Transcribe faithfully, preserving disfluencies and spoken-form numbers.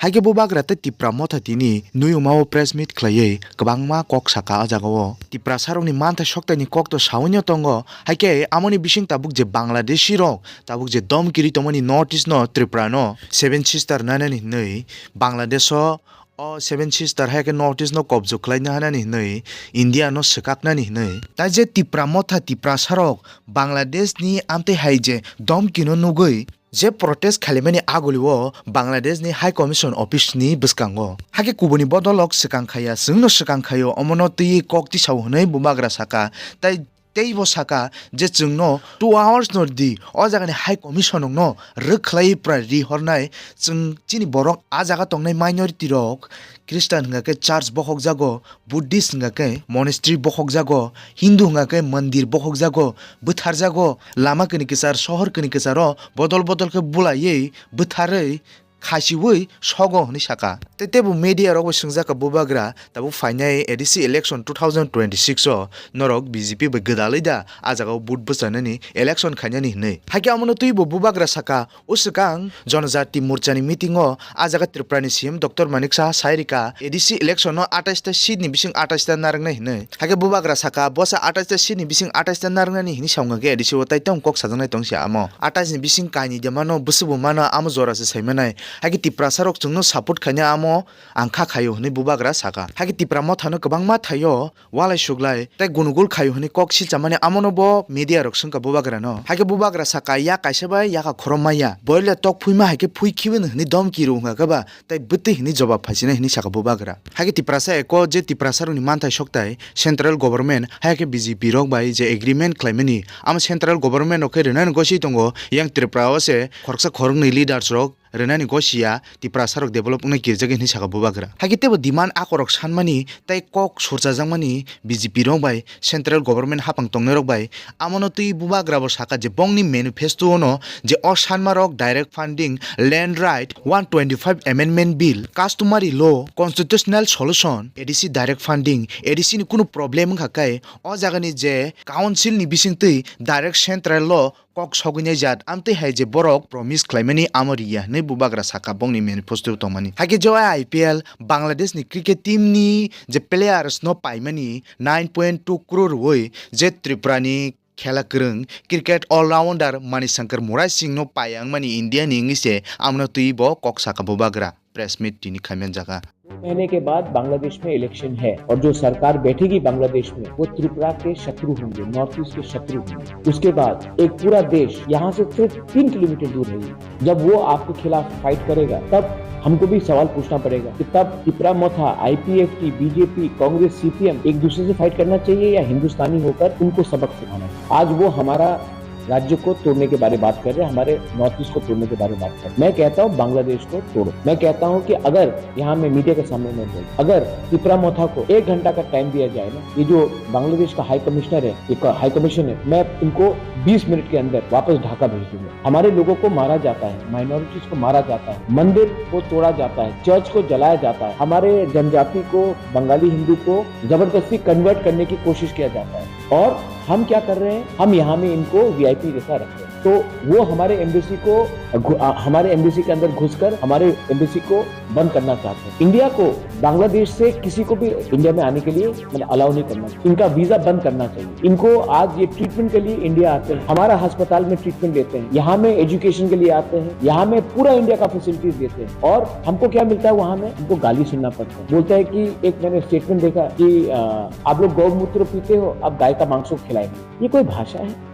Haikhe bubagra tei Tipra Motha tini New Yuma o press meet khlaiwi kwbangma kok saka o jagao. Tiprasarokni manthai soktaini kok to sawi no tongo, haikhe amoni bising tabuk je Bangladeshi rok tabuk je dom kiri tongmani North East no Tripura no Seven Sister nainani hinwi Bangladesh o o Seven Sister haikhe North East no kobjo khlaina hanani hinwi India no swkaknani hinwi. Tai je Tipra Motha Tiprasarok Bangladesh ni amtwi hai je domkino nugwi je protest khailaimani agulio Bangladesh ni High Commission office ni bwskango. Hakhe kubuni bodolok swkang khaiya, chwngno swkang khaio, omono twiwi kok tisao hwnwi bubagra saka. Tai teibo saka je chwngno two hours no di, o jagani High Commission no rwkhlai pra ri hornai, chwng chini borok a jaga tongnai minority rok Christian hwnga khe church bokhok jago, Buddhist hwnga khe monastery bokhok jago, Hindu hwnga khe mandir bokhok jago, bwthar jago, lama kini kwchar, sohor kini kwcharo bodol bodol khe bulaiwi bwtharwi khasiwi sogo hwnwi saka. Tei teibo media rok bai swngjak kha bubagra tabuk phainai A D C election two thousand twenty-six o norok B J P bai gwdalwi da a jagao vote bwchanani election khainani hwnwi. Hakhe omono twibo bubagra saka, o swkang Janajati Morchani meeting o a jaga Tripura ni C M Doctor Manik Saha sai rika A D C election no atais ta seat ni bising atais ta narwknai hwnwi. Hakhe bubagra saka, bwsa atais ta seat ni bising atais ta narwknani hwnwi sa wngkha khe A D C o tai tong kok sajaknai tong si amo. Atais ni bising kainwi de mano, bwswk bo mano, amo jora se sai manai. Hakhe Tiprasa rok chwngno support khaina amo ang kha khaio hwnwi bubagra saka. Hakhe Tipra Motha no kwbangma thaio walai suglai tei gunugul khaio hwnwi kok silchamani amono bo media rok swngkha bubagra no. Hakhe bubagra saka, ya kaisa bai yakha khorom maya. Boile tok phuima hai khe phui khibi hwnwi domki rw wngkha khe ba tei bwtwi hwnwi jobab phaisinai hwnwi saka bubagra. Hakhe Tiprasa eko je Tiprasa rokni manthai soktai central government hai khe B J P rok bai je agreement khlaimani, amo central government rok khe rwnani goswi tongo, yang Tripura o se khoroksa khoroknwi leaders rok rwnani gosiya Tiprasa rok develop wngna kirjak hwnwi saka bubagra. Hakhe teibo demand akorok sanmani tei kok surchajakmani B J P rok bai central government hapang tongnai rok bai. Amono twi bubagra bo saka je bongni manifesto no je o sanma rok direct funding, land right, one twenty-five amendment bill, customary law, constitutional solution, A D C direct funding, A D C ni kunu problem wngkha khe o jagani je council ni bisingtwi direct central law kok sogwinai jat, amtwi hai je borok promise khlaimani amo riya hwnwi bubagra saka bongni manifesto tongmani. Hakhe je o I P L Bangladesh ni cricket team ni je players no paimani nine point two crore rwui je Tripura ni khela kwrwng cricket all-rounder Manishankar Murai Singh no paiya wngmani India ni wngwi se amno twi bo kok saka bubagra press meet tini khaimani jaga. दो महीने के बाद बांग्लादेश में इलेक्शन है और जो सरकार बैठेगी बांग्लादेश में, वो त्रिपुरा के शत्रु होंगे, नॉर्थ ईस्ट के शत्रु होंगे। उसके बाद एक पूरा देश यहाँ से सिर्फ तीन किलोमीटर दूर है। जब वो आपके खिलाफ फाइट करेगा, तब हमको भी सवाल पूछना पड़ेगा कि तब तिपरा मोथा, आईपीएफटी, बीजेपी, कांग्रेस, सीपीएम एक दूसरे से फाइट करना चाहिए या हिंदुस्तानी होकर उनको सबक सिखाना चाहिए? आज वो हमारा राज्य को तोड़ने के बारे में बात कर रहे हैं, हमारे नॉर्थ ईस्ट को तोड़ने के बारे में बात कर रहे हैं। मैं कहता हूँ बांग्लादेश को तोड़ो। मैं कहता हूँ कि अगर यहाँ मैं मीडिया के सामने मैं बोल, अगर तिपरा मोथा को एक घंटा का टाइम दिया जाए ना, ये जो बांग्लादेश का हाई कमिश्नर है, एक हाई कमीशन है, मैं इनको बीस मिनट के अंदर वापस ढाका भेज दूंगा। हमारे लोगों को मारा जाता है, माइनॉरिटीज को मारा जाता है, मंदिर को तोड़ा जाता है, चर्च को जलाया जाता है, हमारे जनजाति को, बंगाली हिंदू को जबरदस्ती कन्वर्ट करने की कोशिश किया जाता है। और हम क्या कर रहे हैं, हम यहाँ में इनको वीआईपी जैसा रख रहे हैं। तो वो हमारे एम्बेसी को घु-, आ, हमारे एम्बेसी के अंदर घुसकर हमारे एम्बेसी को बंद करना चाहते हैं। इंडिया को बांग्लादेश से किसी को भी इंडिया में आने के लिए, मैंने, अलाउ नहीं करना चाहिए। इनका वीजा बंद करना चाहिए। इनको आज ये ट्रीटमेंट के लिए इंडिया आते हैं, हमारा अस्पताल में ट्रीटमेंट लेते हैं, यहाँ में एजुकेशन के लिए आते हैं, यहाँ में पूरा इंडिया का फैसिलिटीज देते हैं। और हमको क्या मिलता है वहाँ में? हमको गाली सुनना पड़ता है। बोलता है कि, एक मैंने स्टेटमेंट देखा कि, अ, आप लोग गौमूत्र पीते हो, अब गाय का मांस खिलाएंगे। ये कोई भाषा है?